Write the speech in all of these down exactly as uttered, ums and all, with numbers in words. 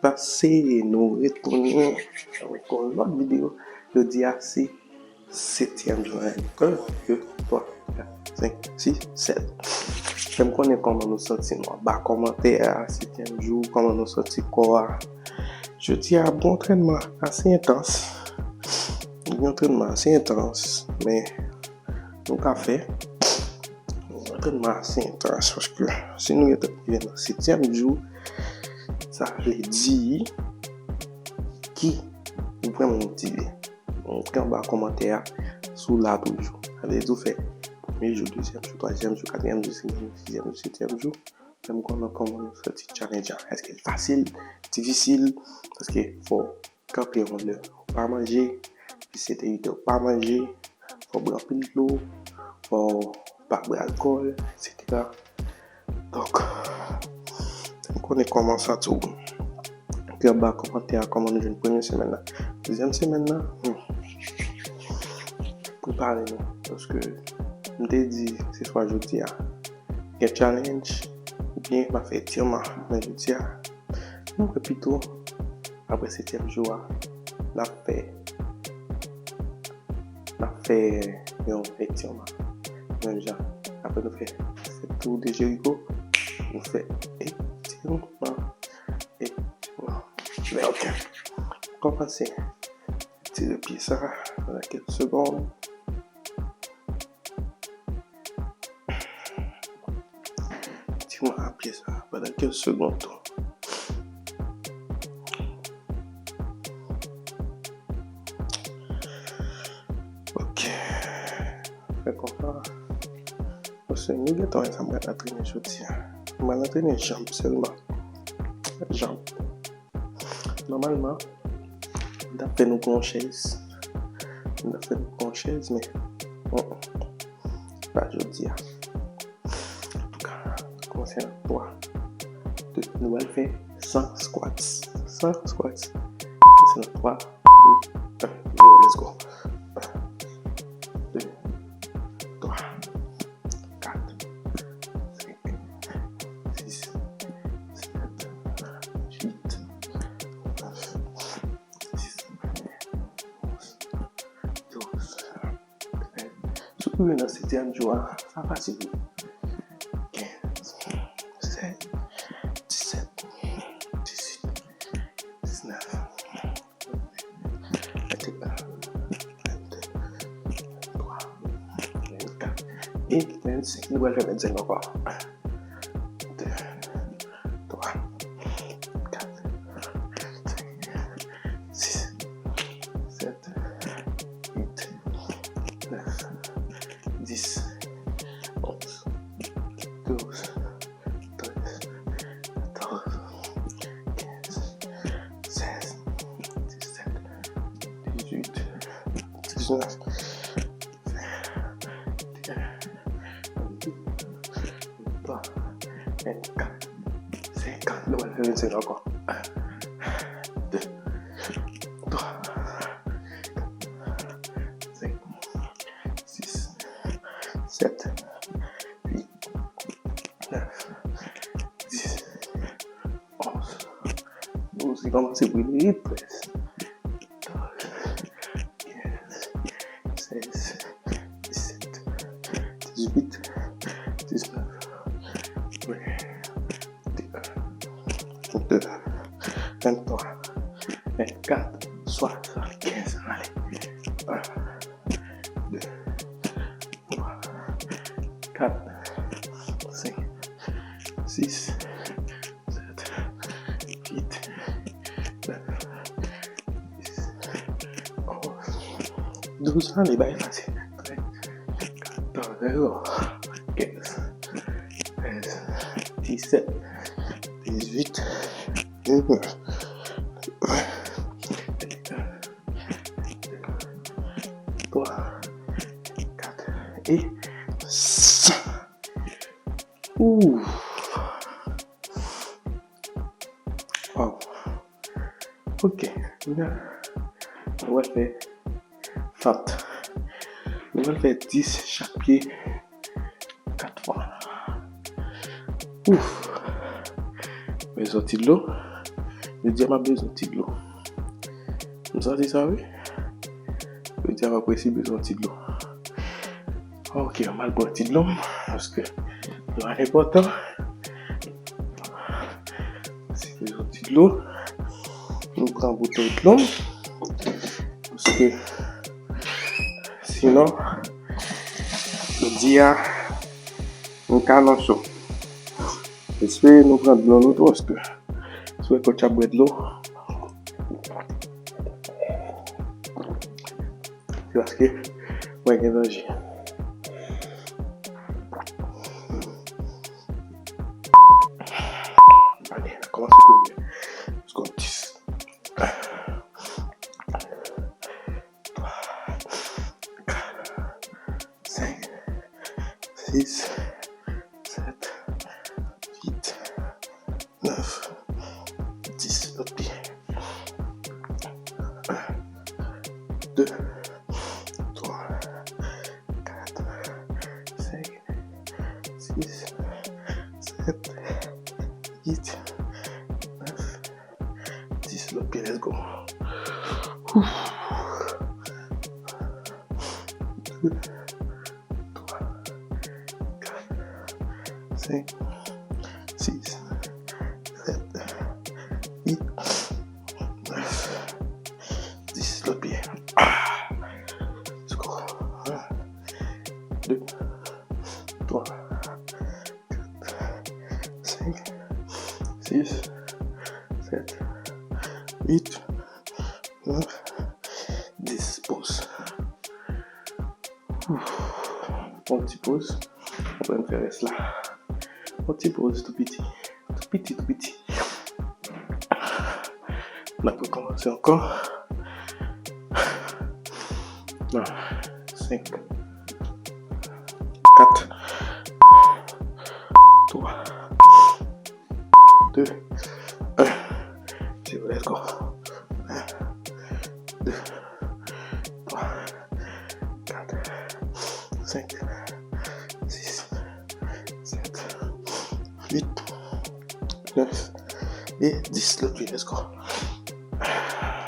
pase, nou retounen avèk yon lòt videyo. Jodi a se setyèm jou an. En, de, twa, kat, senk, sis, sèt. Fè m konnen kòman nou santi nou anba kòmantè a, setyèm jou, kòman nou santi kò a. Jodi a, bon antrènman ase entans. Yon antrènman ase entans, men nou ka fè yon antrènman ase entans, paske si nou gentan rive nan setyèm jou, sa vle di ki ou vrèman motive. Montre anba kòmantè a si w la toujou. Sa vle di w fè premye jou, dezyèm jou, twazyèm jou, katriyèm jou, senkyèm jou, sizyèm jou, setyèm jou. Fè m konnen kòman nou santi challenge an. Èske l fasil, difisil? Paske fò w kanpe yon lè ou pa manje, pi sèt è, uit è ou pa manje, fò w bwè anpil dlo, fò w pa bwè alkòl, etsetera. Donk, fè m konnen kòman w santi w. Ekri anba kòmantè a kòman nou jwenn premye semèn nan. Dezyèm semèn nan, hmm. Prepare nou, paske m te di se swa jodi a gen challenge, oubyen m ap fè etirman, men jodi a, m kwè pito, apre setyèm jou a, n ap fè, n ap fè yon etirman. Menm jan, apre nou fè sèt tou de Jeriko, nou fè etirman, etirman. Men ok, kòmanse. Tire pye sa pandan kèk segonn. Tire pye sa pandan kèk segonn tou. Ok. Fè konsa. Paske nou gentan wè sa m pral antrene jodi a. M pral antrene janm sèlman. Janm. Nòmalman, m t ap fè nou pran yon chèz. M t ap fè nou pran yon chèz, men, mm, mm. Pa jodi a. Antouka, kòmanse nan twa, de, nou pral fè san squats. San squats. Kòmanse nan twa, de, en, zero, let's go. En, de, twa, kat, senk, sis, sèt, uit, nèf, dis, onz, douz, trèz. Si w rive nan setyèm jou a, sa fasil wi. Kenz, sèz, disèt, dizuit, diznèf, venteyen, venndé, venntwa, vennkat e vennsenk. Nou pral fè vennsenk ankò. En, de, twa, kat, senk, sis, sèt, uit, nèf, dis, onz, douz, trèz, katòz, kenz, sèz, disèt, dizuit, diznèf, venteyen, venndé, venntwa, vennkat, senkant. Nou pral fè vennsenk ankò. En, de, twa, kat, senk, sis, sèt, uit, nèf, dis, onz, douz, li kòmanse brille, trèz, katòz, kenz, sèz, disèt, dizuit, diznèf, venteyen, vennde, venntwa, vennkat, swasann kenz. Ale. En, de, twa, kat, senk, sis, sèt, uit, nèf, dis, onz, douz. Ale, bay fasil. Trèz, katòz, kenz, sèz, disèt, dizuit, diznèf, venteyen, twa, kat e san. Ouf. Wow. Ok. Kounye a, nou pral fè fat. Nou pral fè dis chak pye kat fwa. Ouf. Men sòti dlo. Jodi a m ap bezwen ti dlo. M santi sa, wi. Jodi a m ap resi bezwen ti dlo. Ok, m al bwè ti dlo m, paske dlo a enpòtan. Si bezwen ti dlo, m pran boutèy dlo m, paske sinon, jodi a, m ka nan cho. Espere nou pran dlo nou tou, paske si w wè kòtch ap bwè dlo, se paske mwen gen danje. Ale, n a kòmanse premye. Let's go, dis. Twa, kat, senk, sis, sèt, uit, nèf, dis, lòt pye. En, de, twa, kat, senk, sis, sèt, uit, nèf, dis, lòt pye, let's go. Ouf. De, twa, kat, senk, sis, sèt, uit, nèf, dis, lòt pye. Ah. Let's go. En, de, twa, kat, senk, sis, sèt, uit, nèf, dis, poz. Ouf. Yon ti poz. Apre n fè rès la. Yon ti poz tou piti. Tou piti, tou piti. N ap rekòmanse ankò. Nan senk, kat, twa, de, en, zewo, let's go. En, de, twa, kat, senk, sis, sèt, uit, nèf e dis, lòt pye, let's go.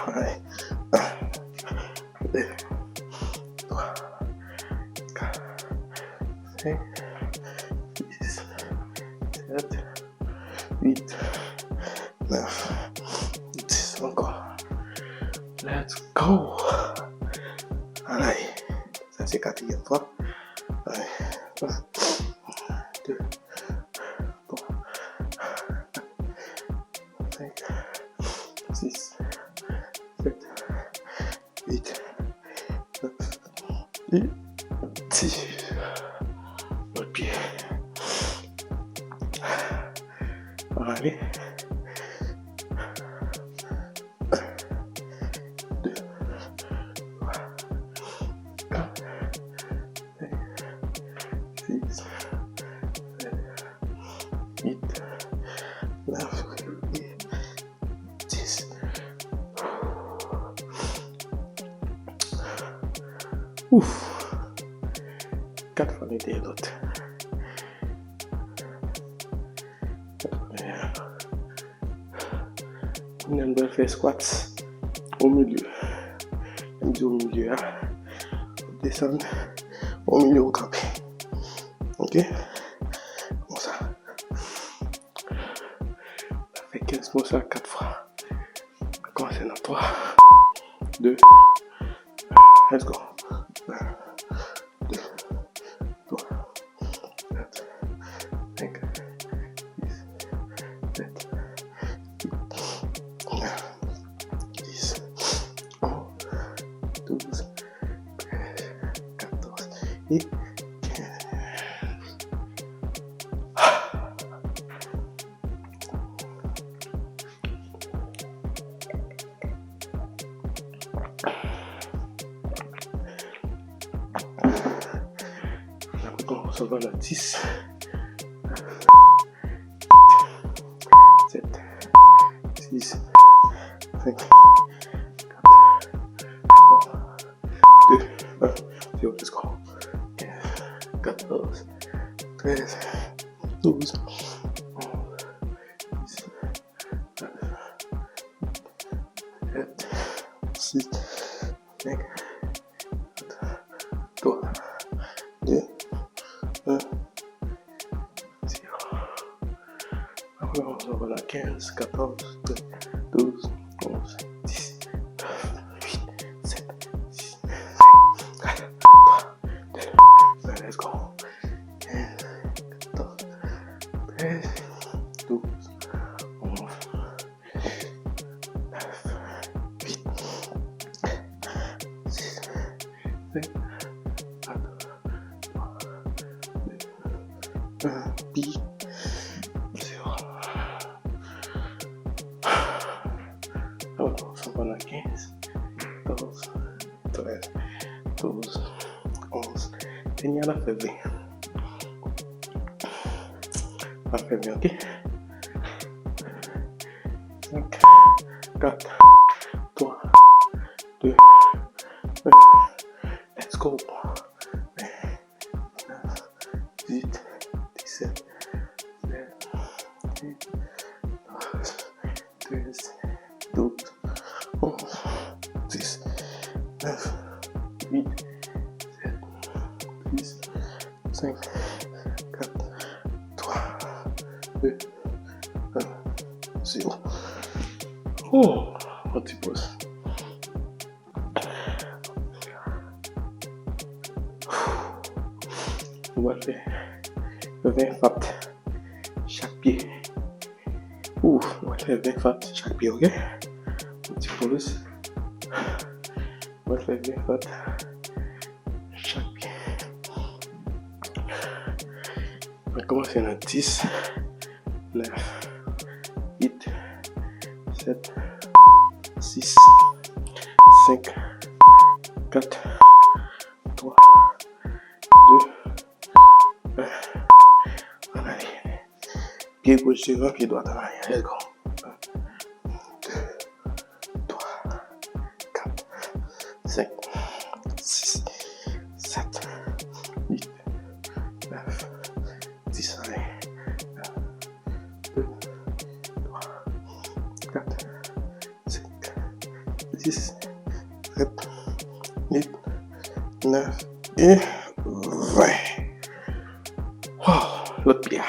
Alright. En, de, twa, kat, senk, sis, sèt, uit, nèf, dis ankò. Let's go. Alright. Sa se katriyèm fwa. Alright. De, twa, senk, sis, sèt, uit, nèf e dis. Lòt pye. Ale. De, twa, kat, senk, sis, sèt, uit, nèf e dis. Ouf. Kat fwa mete lòt. Kat fwa mete lòt. Kounye a n pral fè squats o milye. Lè m di o milye a, ou desann o milye, ou kanpe. Ok? Konsa. N ap fè kenz konsa kat fwa. N ap kòmanse nan twa, de, let's go. En, de, twa, kat, senk, sis, sèt, uit, nèf, dis, onz, douz, trèz, katòz e kenz. N ap rekòmanse ankò nan dis. Sèt, sis, senk, kat, twa, de, en, zewo, let's go. Kenz, katòz, trèz, douz, onz, dis, nèf, de, en, zewo. Apre, on va la kenz, katòz, trèz, douz, onz, dis, nèf, uit, sèt, sis, senk, kat, twa, de, en, let's go. Kenz, katòz, trèz, douz, onz, nèf, uit, sis, senk, kat, twa, de, en, pi, zewo. Avan, sa va nan kenz, katòz, trèz, douz, onz. Dènye a n ap fè ven. N ap fè ven, oke? Senk, kat, twa, de, en. Let's go. Nèf, uit, disèt, disèt, uit, douz, trèz, douz, onz, dis, nèf, uit, sèt, sis, senk, kat, twa, de, en, zewo. Oh, yon ti poz. Nou pral fè ven fat chak pye. Ouf, nou pral fè ven fat chak pye, oke? Yon ti poz. Nou pral fè ven fat chak pye. Mwen kòmanse nan dis, nèf, uit, sèt, sis, senk, kat, twa, de, en. Ann ale. Pye goch devan, pye dwat an aryè. Let's go. En, de, twa, kat, senk, sis, sèt, uit, nèf, dis, ale. En, de, twa, kat, senk, sis, sèt, uit, nèf e ven. Wow, lòt pye a.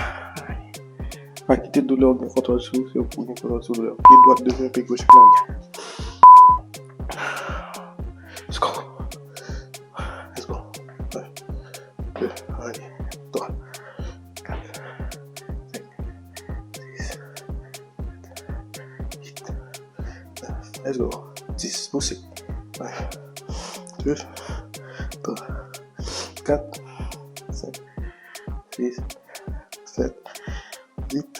Pa kite doulè w gen kontwòl sou ou, se ou pou gen kontwòl sou doulè w. Pye dwat devan, pye goch an aryè. Let's go. Let's go. En, de, ale, twa, kat, senk, sis, sèt, uit, nèf. Let's go. Dis, pouse. En, de, twa, kat, senk, sis, sèt, uit,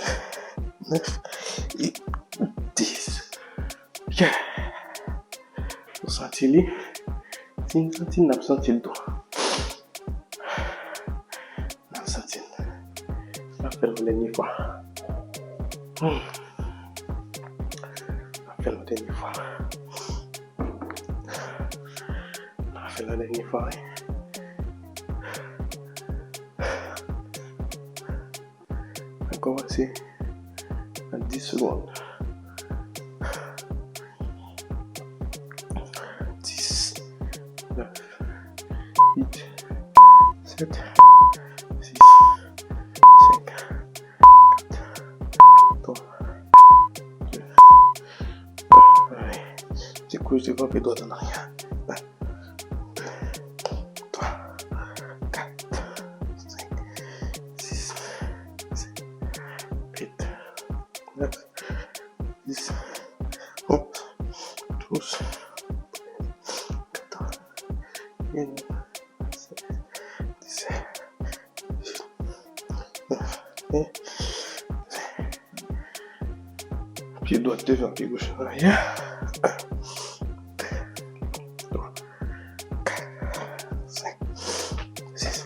nèf e dis. Yeah! Nou santi li. Si n santi l, n ap santi l tou. N ap santi l. N ap fè l yon dènye fwa. Hmm. N ap fè l yon dènye fwa. N ap fè l yon dènye fwa, wi. N kòmanse nan dis segonn. Dis, nèf, uit, sèt, sis, senk, kat, twa, de, en. Ti kouch devan, pye dwat an aryè. Twa, kat, senk, sis, sèt, uit, nèf, dis, onz, douz, trèz, katòz, kenz, sèz, disèt, dizuit, nèf, ven. Pye dwat devan, pye goch an aryè. En, de, twa, kat, senk, sis,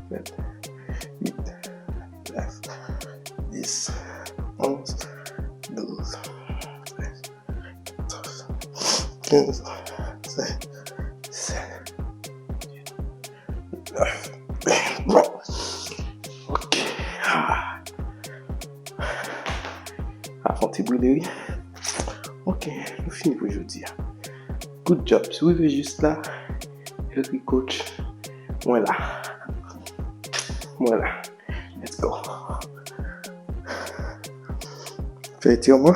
sèt, uit, nèf, dis, onz, douz, trèz, katòz, kenz, sèz, disèt, dizuit, nèf. Bon. Ok. Ah. Sa fè yon ti brile, wi. Ok, nou fini pou jodi a. Good job. Si w rive jis la, Elri Coach, mwen la. Mwen la. Let's go. Fè etirman.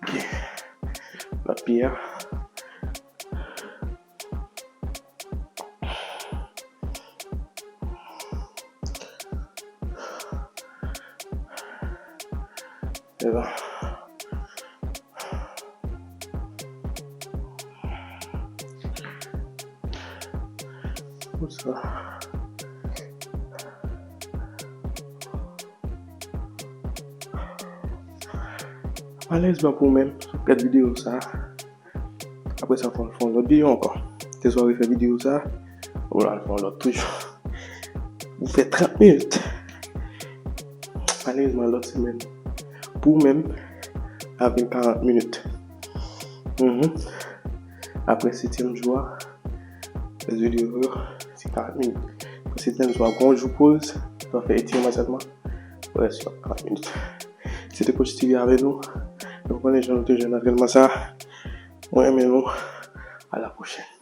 Ok. Lòt pye a. E la. Konsa. Malerezman pou ou menm, si w ap gad videyo sa, apre sa, fò n fè yon lòt videyo ankò. Te swa refè videyo sa, ou al fè yon lòt toujou. Ou fè trant minit. Malerezman, lòt semèn, pou ou menm, ap vin karant minit. Mhm. Apre setyèm jou a, lòt videyo yo, se karant minit. Apre setyèm jou a, gon jou poz, w ap fè etirman sèlman. Rès yo ap karant minit. Se te Coach T V avè nou. Nou konnen jan nou te jwenn antrènman sa. Mwen renmen nou. A la pwochèn.